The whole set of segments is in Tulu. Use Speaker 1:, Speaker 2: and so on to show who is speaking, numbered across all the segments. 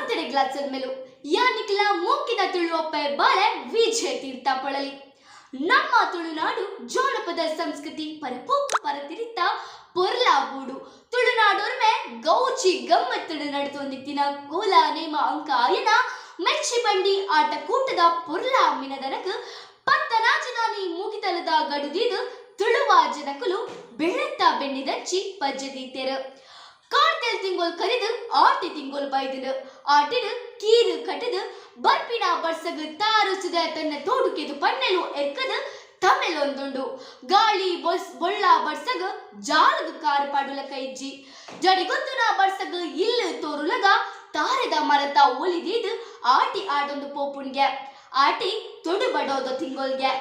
Speaker 1: ಮಾತೆರೆಗ್ಲಾ ಸೊಲ್ಮೆಲು. ಯಾನ್ ನಿಕ್ಲೆನ ಮೋಕೆದ ತುಳುವಪ್ಪೆ ಬಾಲೆ ವಿಜಯ ತೀರ್ಥ ಪೊಳಲಿ. ನಮ್ಮ ತುಳುನಾಡು ಜಾನಪದ ಸಂಸ್ಕೃತಿ ಪರಪೋಕು ಪರತಿರಿತ ಪೊರ್ಲ ಬೂಡು. ತುಳುನಾಡೊರ್ಮೆ ಗೌಜಿ ಗಮ್ಮತ್ತುಡು ನಡತೊಂದಿತ್ತಿನ ಕೋಲ ನೇಮ ಅಂಕ ಆಯನ ಮೆಚ್ಚಿ ಬಂಡಿ ಆಟ ಕೂಟದ ಪೊರ್ಲ ಮಿನದನಕ್ ಪತ್ತನಾಜದಾನಿ ಮೂಗಿತಲದ ಗಡುದೀದ್ ತುಳುವ ಜನಕುಲು ಬೆಳ್ಳತ್ತ ಬೆನ್ನಿದಂಚಿ ಪಜ್ಜೆ ದೀತೆರ್. ಕಾರ್ತೆಲ್ ತಿಂಗೊಲ್ ಕರಿದ್ ಆಟಿ ತಿಂಗೊಲ್ ಬೈದ್ಂಡ್. ಆಟಿಡ್ ಕೀರ್ ಕಟ್ದ್ ಬರ್ಪಿನ ಬರ್ಸಗ್ ತಾರು ಸುದೆ ತನ್ನ ತೋಡು ಕೆದು ಪನ್ನೆಲು ಎರ್ಕದ್ ತಮೆಲೊಂದುಂಡು. ಗಾಳಿ ಬೊಳ್ಳ ಬರ್ಸಗ್ ಜಾಲ್ಗ್ ಕಾರ್ ಪಾಡುಲಕ ಇಜ್ಜಿ. ಜಡಿಗುತ್ತುನ ಬರ್ಸಗ್ ಇಲ್ಲ್ ತೋರುಲಗ ತಾರೆದ ಮರತ ಒಲಿ ದೀದ್ ಆಟಿ ಆಡೊಂದು ಪೋಪುಂಡ್ಗೆ. ಆಟಿ ತೊಡು ಬಡೋದ ತಿಂಗೊಲ್ಗೆ.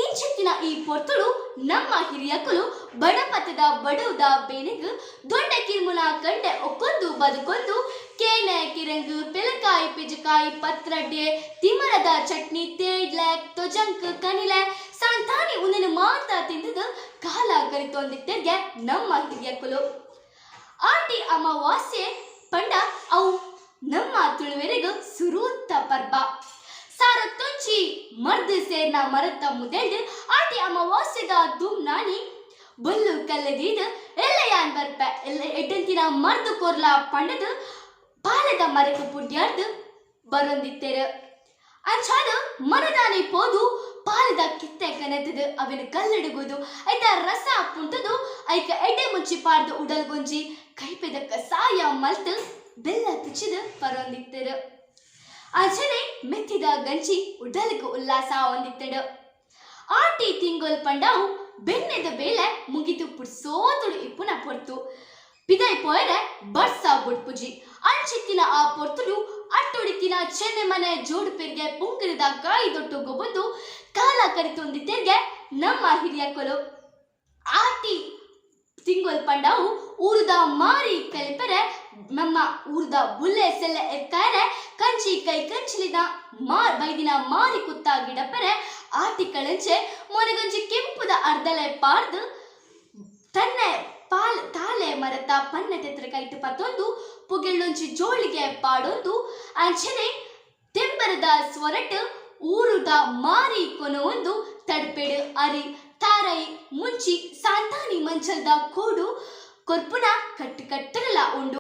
Speaker 1: ಇಂಚಿತ್ತಿನ ಈ ಪೊರ್ತುಡು ನಮ್ಮ ಹಿರಿಯಕುಲು ಬಡಪತ್ತ್ದ ಬಡವುದ ಬೇನೆಗ್ ದೊಡ್ಡ ಕಿರ್ಮುನ ಕಂಡೆ ಒಕ್ಕೊಂದು ಬದುಕೊಂದು ಕೇನೆ ಕಿರಂಗ್ ಪೆಲಕಾಯಿ ಪಿಜಕಾಯಿ ಪತ್ರಡ್ಡೆ ತಿಮರದ ಚಟ್ನಿ ತೇಡ್ಲೆ ತೊಜಂಕ್ ಕನಿಲೆ ಸಾಂತಾನಿ ಉಂದೆನ್ ಮಾತ ತಿಂದದ್ ಕಾಲ ಕರಿತೊಂದಿತ್ತೆರ್ಗೆ ನಮ್ಮ ಹಿರಿಯಕುಲು. ಆಟಿ ಅಮಾವಾಸ್ಯೆ ಪಂಡ ಅವು ನಮ್ಮ ತುಳುವೆರೆಗ್ ಸುರೂತ್ತ ಪರ್ಬ. ಸಾರತ್ತೊಂಜಿ ಮರ್ದ್ ಸೇರ್ನ ಮರತ್ತ ಮುದೆಲ್ಡ್ ಆಟಿ ಅಮಾವಾಸ್ಯೆದ ದುಮ್ನಾನಿ ಬೊಲ್ಲು ಕಲ್ಲ್ ದೀದ್ ಎಲ್ಲೆ ಯಾನ್ ಬರ್ಪೆ ಎಲ್ಲೆ ಎಡ್ಡೆಂತಿನ ಮರ್ದ್ ಕೊರ್ಲ ಪಂಡ್ದ್ ಪಾಲೆದ ಮರಕ್ ಪುಡ್ಯಾರ್ದ್ ಬರೊಂದಿತ್ತೆರ್. ಅಂಚಾದ್ ಮನದಾನಿ ಪೋದು ಪಾಲೆದ ಕಿತ್ತೆ ಕನತ್ದ್ ಅವೆನ್ ಕಲ್ಲ್ಡ್ ಗುದು ಐತ ರಸ ಪುಂಟುದು ಐಕ್ ಎಡ್ಡೆ ಮುಂಚಿ ಪಾಡ್ದ್ ಉಡಲ್ಗೊಂಜಿ ಕೈಪೆದ ಕಸಾಯ ಮಲ್ತ್ ಬೆಲ್ಲ ತುಚ್ಚಿದ್ ಪರೊಂದಿತ್ತೆರ್. ಅಂಚನೆ ಮೆತ್ತಿದ ಗಂಜಿ ಉಡಲ್ಗ್ ಉಲ್ಲಾಸ ಆವೊಂದಿತ್ತ್ಂಡ್. ಆಟಿ ತಿಂಗೊಲ್ ಪಂಡ ಅವು ಬೆನ್ನೆದ ಬೇಲೆ ಮುಗಿತ್ ಪುರ್ಸೋತುಡು ಇಪ್ಪುನ ಪೊರ್ತು. ಪಿದಯಿ ಪೋಯೆರೆ ಬರ್ಸ ಬುಡ್ಪುಜಿ. ಅಂಚಿತ್ತಿನ ಆ ಪೊರ್ತುಡು ಅಟ್ಟೊಡಿತ್ತಿನ ಚೆನ್ನೆ ಮನೆ ಜೋಡು ಪೆರ್ಗೆ ಪುಂಕುರುದ ಕಾಯಿ ದೊಟ್ಟು ಗೊಬ್ಬೊಂದು ಕಾಲ ಕರಿತೊಂದಿತ್ತೆರ್ಗೆ ನಮ್ಮ ಹಿರಿಯಕುಲು. ಆಟಿ ತಿಂಗೊಲ್ ಪಂಡವು ಊರುದ ಮಾರಿ ಕಲಿಪೆರೆ ನಮ್ಮ ಊರುದ ಬುಲ್ಲೆ ಸೆಲ್ಲೆ ಎರ್ಕಾರೆ ಕಂಚಿ ಕೈ ಕಂಚಿಲಿನ ಮಾರ್ ಬೈದಿನ ಮಾರಿ ಕುತ್ತ ಗಿಡಪೆರೆ ಆಟಿ ಕಳಂಚೆ ಮೊನೆಗೊಂಜಿ ಕೆಂಪುದ ಅರ್ದಲೆ ಪಾಡ್ದ್ ತನ್ನೆ ಪಾಲ್ ತಾಲೆ ಮರತ ಪನ್ನೆ ತೆತ್ರ ಕೈಟ್ ಪತ್ತೊಂದು ಪುಗೆಳ್ಳೊಂಜಿ ಜೋಳಿಗೆ ಪಾಡೊಂದು ಅಂಚನೆ ತೆಂಬರದ ಸ್ವರಟ್ ಊರುದ ಮಾರಿ ಕೊನೊವೊಂದು ತಡ್ಪೆಡ್ ಅರಿ ತಾರೈ ಮುಂಚಿ ಸಾಂತಾನಿ ಮಂಚಲ್ದ ಕೋಡು ಕೊರ್ಪುನ ಕಟ್ಟ್ ಕಟ್ಟಲೆಲ ಉಂಡು.